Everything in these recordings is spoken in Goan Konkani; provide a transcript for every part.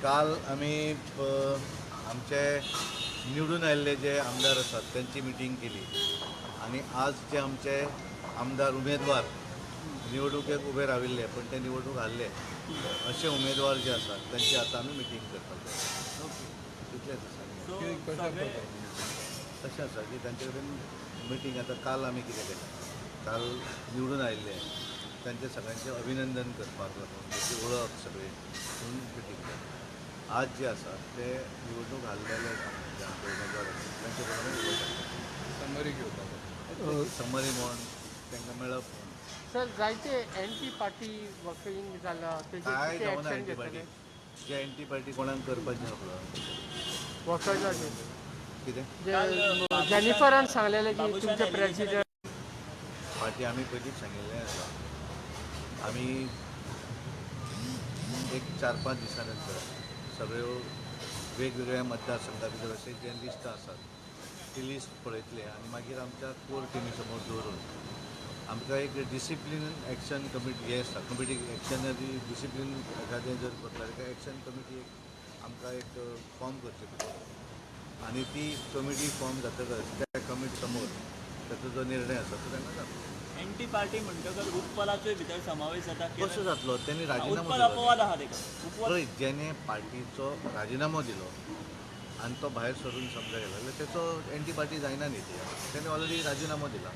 काल आमी आमचे निवडून आयिल्ले जे आमदार आसात त्यांची मिटींग केली आनी आज जे आमचे आमदार उमेदवार निवडणुकेक उबे राविल्ले पण ते निवडणूक हारले असे उमेदवार जे आसात त्यांची आता आमी मिटींग करपाक जाय. तितलेंच आसा. तशें आसा की तांचे कडेन मिटींग आतां काल आमी कितें केलें, काल निवडून आयिल्ले तांचे सगळ्यांचें अभिनंदन करपाक लागून तांची वळख सगळी म्हणून मिटींग केली. आज जे आसा ते निवडणूक हारलेले जे आमचे उमेदवार आसा तांचे बरोबर उलयतात. समरी घेवपाक समरी म्हण तांकां मेळप म्हण. सर, जायते एंटी पार्टी वर्किंग जाला, तेजेर काय कितें जावना एक्शन एंटी पार्टी घेतले? जे एंटी पार्टी कोणाक करपाचें आपलं वर्कर्साचेर कितें जे जेनिफरान सांगलेलें की तुमचे प्रेसिडेंट पार्टी आमी पयलींच सांगिल्लें आसा. आमी एक 4-5 दिसां नंतर सगळ्यो वेगवेगळ्या मतदारसंघा भितर अशें जें लिस्टां आसात ती लिस्ट पळयतले आनी मागीर आमच्या कोर टिमी समोर दवरून आमकां एक डिसिप्लीन एक्शन कमिटी हें आसता. कमिटी एक्शनरी डिसिप्लीन एखादें जर करता जाल्यार एक्शन कमिटी एक आमकां एक फॉर्म करची पडटा आनी ती कमिटी फॉर्म जातकच त्या कमिटी समोर ताचो जो निर्णय आसा तो तांकां जातलो. एंटी पार्टी म्हणटकच उत्पलाचोय भितर समावेश जाता. कसो जातलो? त्यांनी राजिनामो उत्पल दिलो. अपवाद आहा तेका. पळय, जेणे पार्टीचो राजिनामो दिलो आनी तो भायर सरून समजा गेलो जाल्यार तेचो एंटी पार्टी जायना न्ही ती. तेणे ऑलरेडी राजिनामो दिला,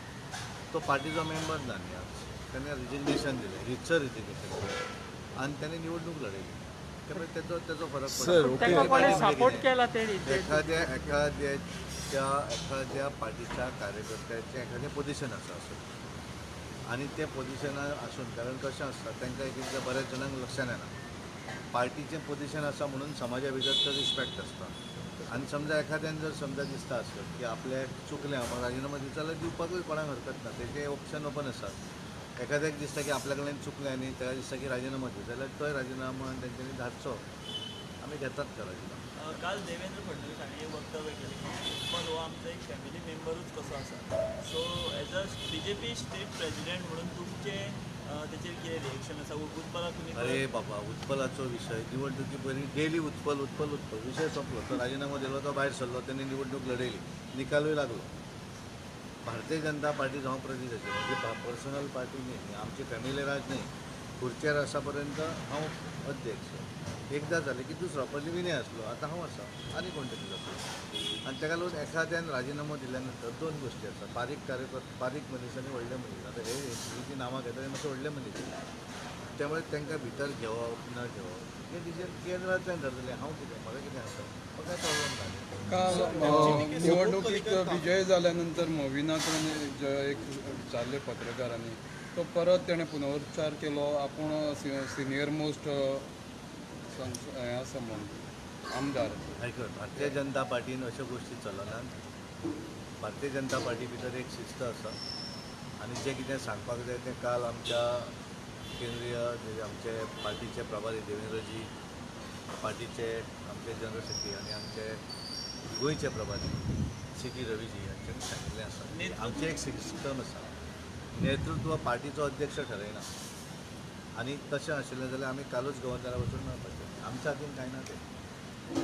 तो पार्टीचो मेंबर ना न्ही. आज तेणे रिजिग्नेशन दिलें, रितसर रिजिग्नेशन दिलें आनी तेणे निवडणूक लढयली. त्यामुळे तेचो तेचो फरक सर, पडटा. ओके. ताका कोणें म्हणजे सपोर्ट कितें? केला तेणी एखाद्या एखाद्याच्या एखाद्या पार्टीच्या कार्यकर्त्याचें एखादें पोजिशन आसा आसत आनी तें पोजिशनार आसून, कारण कशें आसता तांकां एक एकदां बऱ्याच जाणांक लक्षान येना पार्टीचें पोजिशन आसा म्हणून समाजा भितर तो रिस्पेक्ट आसता. आनी समजा एखाद्यान जर समजा दिसता आसत की आपल्याक चुकलें, हांव राजिनामो दिता जाल्यार दिवपाकूय कोणाक हरकत ना, तेजें ऑप्शन ओपन आसा. एखाद्याक दिसता की आपल्या कडल्यान चुकलें आनी ताका दिसता की राजिनामो दी जाल्यार तोय राजिनामो आनी तेंच्यांनी धाडचो. आमी घेतात तो राजिनामो. काल देवेंद्र फडणवीस हांणी एक वक्तव्य केलें की उत्पल हो आमचो एक फॅमिली मेंबरूच कसो आसा. So as a BJP state president म्हणून तुमचें तेचेर कितें रिएक्शन आसा? उत्पलाक तुमी अरे बाबा, उत्पलाचो विशय निवडणुकी पयलीं डेली उत्पल उत्पल उत्पल विशय सोंपलो. तो राजिनामो दिलो, तो भायर सरलो, तेणी निवडणूक लढयली, निकालूय लागलो. भारतीय जनता पार्टीचो हांव प्रतिनिधी, म्हणजे पर्सनल पार्टी न्ही, आमची फॅमिली राज न्ही. खुर्चेर आसा पर्यंत हांव अध्यक्ष. एकदां जालें की दुसरो, पयलीं विनय आसलो, आतां हांव आसा, आनी कोण तरी जातलो. आनी ताका लागून एखाद्यान राजिनामो दिल्या नंतर दोन गोश्टी आसा, बारीक कार्यकर्ते, बारीक मनीस आनी व्हडले मनीस. आतां हे जी नांवां घेता ते मातशे व्हडले मनीस, त्यामुळे तांकां भितर घेवप ना घेवप हें डिसिजन केंद्रांतल्यान ठरतलें. हांव कितें, म्हाका कितें आसा, म्हाका कांय प्रॉब्लम ना. काल निवडणुकीत विजय जाल्यानंतर मोविनाक जे एक विचारले पत्रकारांनी, तो परत तेणें पुनरुच्चार केलो आपूण सिनियर मोस्ट हें आसा म्हणून आमदार. आयक, भारतीय जनता पार्टीन अश्यो गोश्टी चलनात. भारतीय जनता पार्टी भितर एक शिस्त आसा आनी जें कितें सांगपाक जाय तें काल आमच्या केंद्रीय जे आमचे पार्टीचे प्रभारी देवेंद्रजी, पार्टीचे आमचे जनरल सेक्रेटरी आनी आमचे गोंयचे प्रभारी सी टी रवीजी हांच्यांनी सांगिल्लें आसा. आमचें एक सिस्टम आसा, नेतृत्व पार्टीचो अध्यक्ष ठरयना आनी तशें आशिल्लें जाल्यार आमी कालूच गव्हर्नरा वचून मेळपाचें. आमच्या हातीन कांय ना तें.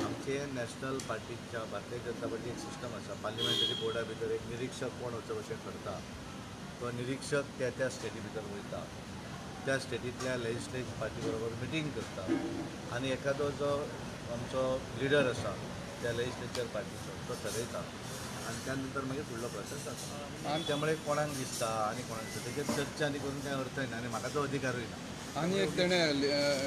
आमचे नॅशनल पार्टीच्या भारतीय जनता पार्टी एक सिस्टम आसा. पार्लिमेंटरी बोर्डा भितर एक निरिक्षक कोण वचप अशें ठरता, तो निरिक्षक त्या त्या स्टेटी भितर वयता, त्या स्टेटींतल्या लेजिस्लेटीव पार्टी बरोबर मिटींग करता आनी एखादो जो आमचो लिडर आसा त्या लेजिस्लेचर पार्टीचो तो ठरयता आनी त्या नंतर मागीर फुडलो प्रोसेस जाता. आनी त्यामुळे कोणाक दिसता आनी कोणाक दिसता तेजेर चर्चा आनी करून कांय अर्थय ना आनी म्हाका तो अधिकारूय ना. आनी एक तेणें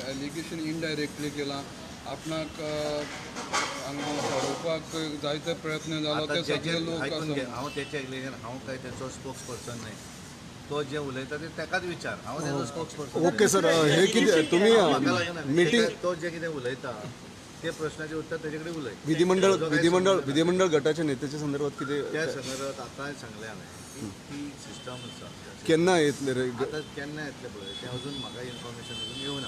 एलिगेशन इनडायरेक्टली केलां आपणाक हांगा हरोवपाक जायते प्रयत्न जालो, आतां ते सगळे जेचेर लोक आयकून घे, आसा. हांव तेचे रिलेशन हांव काय तेचो स्पोक्स पर्सन न्हय. तो जे उलयता ते ताकाच विचार, हांव तेचो स्पोक्स पर्सन. ओके सर, हे कितें तुमी म्हाका लागना मिटींग तो जे कितें उलयता ते प्रश्नाचे उत्तर तेजे कडेन उलय. विधिमंडळ तो काय विधिमंडळ संबंद ना. विधिमंडळ गटाच्या नेत्याच्या संदर्भात कितें त्या संदर्भात आतांय सांगलें हांवें की ती सिस्टम आसा. केन्ना येतले रे? आतां केन्ना येतलें पळय तें अजून म्हाका इन्फॉर्मेशन अजून येवना.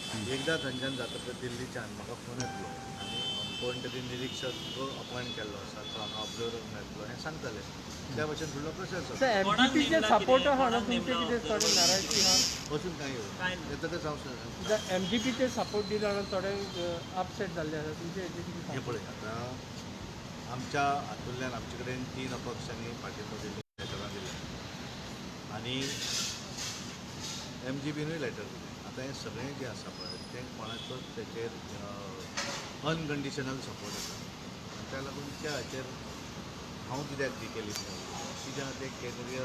एकदां थंयच्यान जातकच दिल्लीच्यान म्हाका फोन येतलो आनी कोण तरी निरिक्षक अपॉयंट केल्लो आसा, तो हांगा ऑब्जर्वर मेळटलो हें सांगताले. त्या भशेन फुडलो प्रोसेस सर, एमजीपीचे नेमला सपोर्ट कितें? आहा न्हू कोणाक तुमचे, नेमला कितें थोडे नाराजकी आहा? अजून कांय कांय येवना ना. तें हांव सांगता. एमजीपीचे सपोर्ट दिला न्हू, थोडे अपसेट जाल्ले आसा तुमचे हेजेर कितें? हें पळय, आतां आमच्या हातूंतल्यान आमचे कडेन 3 अपक्षांनी पाठिंबो दिल्ले, लेटरां दिल्या आनी एमजीपीनूय लेटर दिलें. आतां हें सगळें जें आसा पळय तें कोणाचोच तेचेर अनकंडिशनल सपोर्ट आसा आनी त्या लागून त्या हाचेर हांव कित्याक डिटेलीन कित्याक ते केंद्रीय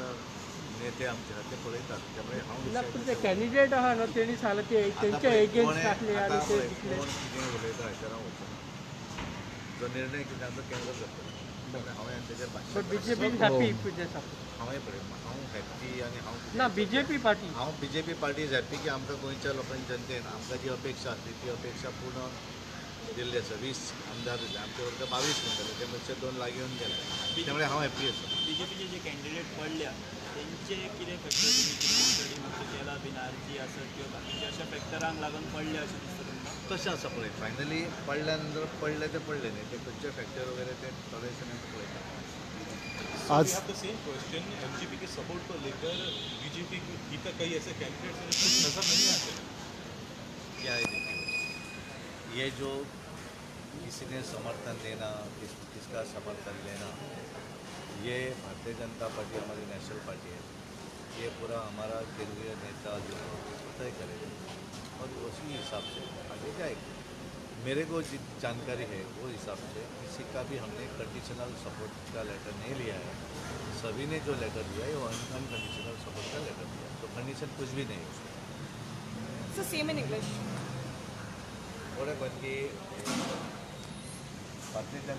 नेते आमचे आहा ते पळयतात, त्यामुळे हांव ना, पूण ते कॅन्डिडेट आहा न्हू, तेणी सांगलां ते आतां तेंच्या पळय एगेन्स्ट कोणें- आसले आतां आनी ते पळय जिखले. कोण कितें उलयता हाचेर हांव वचना. जो निर्णय कितें आसा तो केंद्र करतलें, त्यामुळे हांवें तेजेर भाशण but BJP is happy with the support? हांवें पळय, हांव हॅप्पी आनी हांव कितें ना, बीजेपी पार्टी. हांव बीजेपी पार्टी is happy की आमकां गोंयच्या लोकांनी, जनतेन आमकां जी अपेक्षा आसली ती अपेक्षा पूर्ण दिल्ली आसा. 20 आमदार दिले, आमचे वर्ग 22 म्हणटाले, ते मातशे 2 लागीं येवन गेले, त्यामुळे हांव हॅप्पी आसा. बीजेपीचे जे कॅन्डिडेट पडल्या तेंचे कितें फॅक्टर तुमी कितें स्टडी मातसो केला बीन, आरजी आसत किंवा बाकीच्या अशा फॅक्टरांक लागून पडले अशें दिसता तुमकां? तशें आसा पळय, फायनली पडल्या नंतर पडले ते पडले न्ही, ते खंयचे फॅक्टर वगैरे ते थोडे दिसांनी पळयता. आज We have the same question. MGP के सपोर्ट को लेकर बीजेपी के भीतर कई ऐसे कैंडिडेट्स हैं जो कुछ नजर नहीं आते. क्या है देखिए, ये जो किसी ने समर्थन देना, किसका समर्थन लेना, ये भारतीय जनता पार्टी हमारी नेशनल पार्टी है. ये पूरा हमारा केंद्रीय नेता जो है वो तय करेगा और उसी हिसाब से आगे जाएगी. मेरे को जित जानकारी है वो हिसाब से किसी का भी हमने कंडीशनल सपोर्ट का लेटर नहीं लिया है. सभी ने जो लेटर दिया है वो अनकंडीशनल सपोर्ट का लेटर दिया है, तो कंडीशन कुछ भी नहीं है उसमें. So same in English. थोड़े बन की भारतीय जनता